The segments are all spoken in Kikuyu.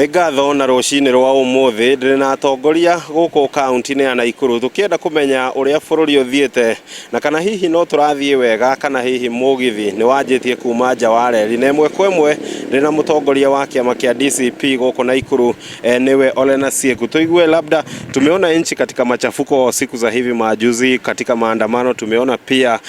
Nĩ ngatho na rũcinĩ rwa ũmũthĩ ndĩrĩ na atongoria gũkũ kaunti-inĩ ya Naikuru tũkĩenda kũmenya ũrĩa bũrũri ũthiĩte na kana hihi no tũrathiĩ wega kana hihi mũgithi nĩ wanjĩtie kuma nja wa reri. Na ĩmwe kwa ĩmwe ndĩ na mũtongoria wa kĩama kĩa DCP gũkũ Naikuru nĩwe Ole Nasieku. Tuigue labda tumeona nchi katika machafuko siku za hivi majuzi katika maandamano, tumeona pia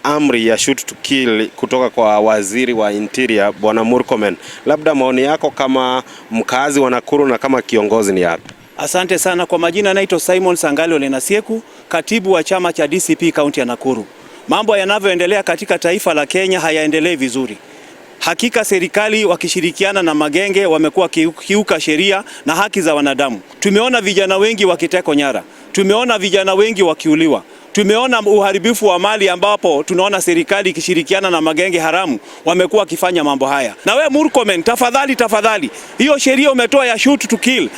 amri ya shoot to kill kutoka kwa waziri wa interior Bwana Murkomen. Labda maoni yako kama mkazi wa Nakuru na kama kiongozi ni yapi? Asante sana kwa majina, naitwa Simon Sangali Ole Nasieku, katibu wa chama cha DCP kaunti ya Nakuru. Mambo yanavyoendelea katika taifa la Kenya hayaendelei vizuri. Hakika serikali wakishirikiana na magenge wamekuwa kiuka sheria na haki za wanadamu. Tumeona vijana wengi wakitekwa nyara, tumeona vijana wengi wakiuliwa, tumeona uharibifu wa mali ambapo tunaona serikali ikishirikiana na magenge haramu wamekuwa wakifanya mambo haya. Na we Murkomen, tafadhali tafadhali, hiyo sheria umetoa ya shoot to kill,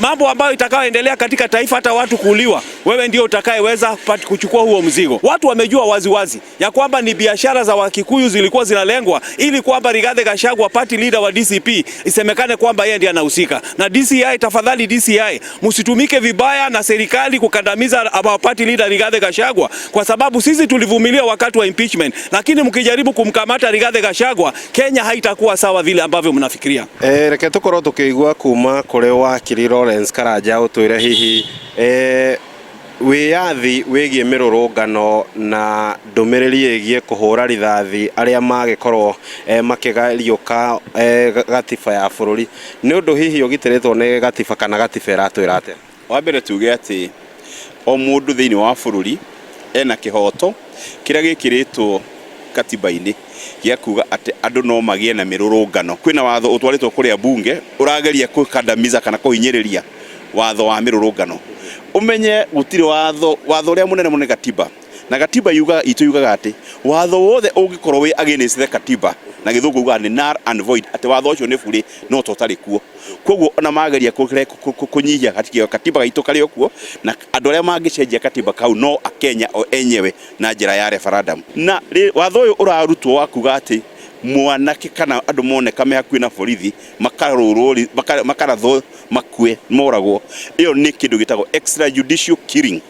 mambo ambayo itakayoendelea katika taifa, hata watu kuuliwa, wewe ndio utakayeweza kuchukua huo mzigo. Watu wamejua waziwazi ya kwamba ni biashara za Wakikuyu zilikuwa zinalengwa ili kwamba Rigathi Gachagua, party leader wa DCP, isemekane kwamba yeye ndiye anahusika. Na DCI, tafadhali DCI, msitumike vibaya na serikali kukandamiza our party leader Rigathi Gachagua, kwa sababu sisi tulivumilia wakati wa impeachment, lakini mkijaribu kumkamata Rigathi Gachagua, Kenya haitakuwa sawa vile ambavyo mnafikiria. Reke tukorwo tukĩigua kuma kũrĩ wakiri Lawrence Karanja ũtwĩre hihi wĩyathi wĩgiĩ mĩrũrũngano na ndũmĩrĩri ĩgiĩ kũhũra rithathi arĩa magĩkorwo makĩgariũka gatiba ya bũrũri nĩ ũndũ hihi ũgitĩrĩtwo nĩ gatiba kana gatiba ĩratwĩra atĩa? Wa mbere tuge atĩ o mũndũ thĩinĩ wa bũrũri ena kĩhoto kĩrĩa gĩkĩrĩtwo katiba-inĩ gĩa kuga atĩ andũ no magĩe na mĩrũrũngano. Kwĩna watho ũtwarĩtwo kũrĩa bunge ũrageria kũkandamiza kana kũhinyĩrĩria watho wa mĩrũrũngano. Ũmenye gũtirĩ watho, watho ũrĩa mũnene mũno nĩ gatiba, na gatiba yugaga itũ yugaga atĩ watho wothe ũngĩkorwo wĩ against the katiba, na gĩthũngũ yugaga nĩ null and void, atĩ watho ũcio nĩ burĩ no to ũtarĩ kuo. Koguo ona mageria kũnyihia katiba gaitũ karĩ o kuo, na andũ arĩa mangĩcenjia katiba kau no akenya o enyewe na njĩra ya referendum. Na watho ũyũ ũrarutwo wa kuga atĩ mwanake kana andũ moneka me hakuhĩ na borithi makarũrwo, makarathwo, makue, moragwo, ĩyo nĩ kĩndũ gĩtagwo extrajudicial killing,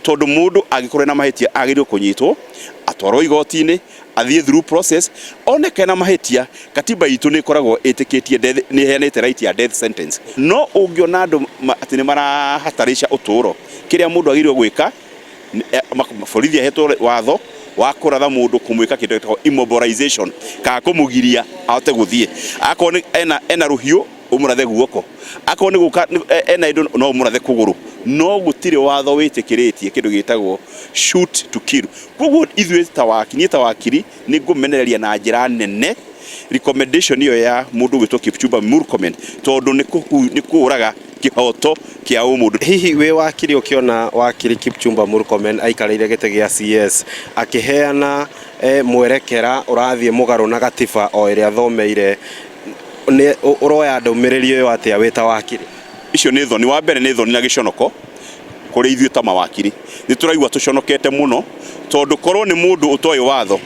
tondũ mũndũ angĩkorwo ena mahĩtia agĩrĩirwo kũnyitwo atwarwo igoti-inĩ athiĩ through process oneke na mahĩtia. Katiba itũ nĩ ĩkoragwo ĩtĩkĩtie death, nĩ ĩheanĩte right ya death sentence. No ũngĩona andũ atĩ nĩ marahatarisha ũtũũro, kĩrĩa mũndũ agĩrĩirwo gwĩka, borithi ahetwo watho wa kũratha mũndũ, kũmwĩka kĩndũ gĩtagwo immobilization kana kũmũgiria ahote gũthiĩ. Akorwo nĩ ena rũhiũ, ũmũrathe guoko, akorwo nĩ gũka ena indo, no ũmũrathe kũgũrũ, no gũtirĩ watho wĩtĩkĩrĩtie kĩndũ gĩtagwo shoot to kill. Koguo ithuĩ ta wakiri, niĩ ta wakiri nĩ ngũmenereria na njĩra nene recommendation ĩyo ya mũndũ ũgwĩtwo Kipchumba Murkomen, tondũ nĩ kũũraga kĩhoto kĩa ũmũndũ. Hihi wĩ wakiri ũkĩona wakiri Kipchumba Murkomen aikarĩire gĩtĩ gĩa CS akĩheana mwerekera ũrathiĩ mũgarũ na gatiba o ĩrĩa athomeire, nĩ ũroya ndũmĩrĩri ĩyo atĩa wĩ ta wakiri? Icio nĩ thoni. Wa mbere nĩ thoni na gĩconoko kũrĩ ithuĩ ta mawakiri. Nĩ tũraigua tũconokete mũno, tondũ korwo nĩ mũndũ ũtoĩ watho,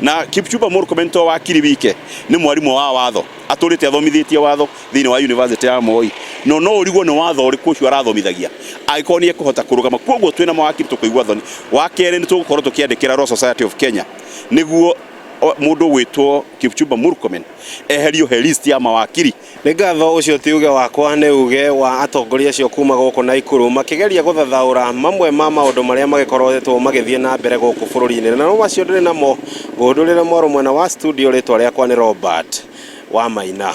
na Kipchumba Murkomen to wakiri wike, nĩ mwarimũ wa watho, atũrĩte athomithĩtie watho thĩinĩ wa university ya Moi, no no ũrigwo nĩ watho ũrĩkũ ũcio arathomithagia angĩkorwo nĩ ekũhota kũrũgama. Koguo twĩna mawakiri tũkũigua thoni. Wa kerĩ, nĩ tũgũkorwo tũkĩandĩkĩra Law Society of Kenya nĩguo mũndũ ũgwĩtwo Kipchumba Murkomen eherio he list ya mawakiri. Nĩ ngatho. Ũcio ti uge wakwa, nĩ uge wa atongoria acio kuma gũkũ Naikuru makĩgeria gũthathaũra mamwe ma maũndũ marĩa magĩkoretwo magĩthiĩ na mbere gũkũ bũrũri-inĩ. Na no macio ndĩrĩ namo ngũhũndũrĩre mwaro mwena wa studio. Rĩtwa rĩakwa nĩ Robert wa Maina.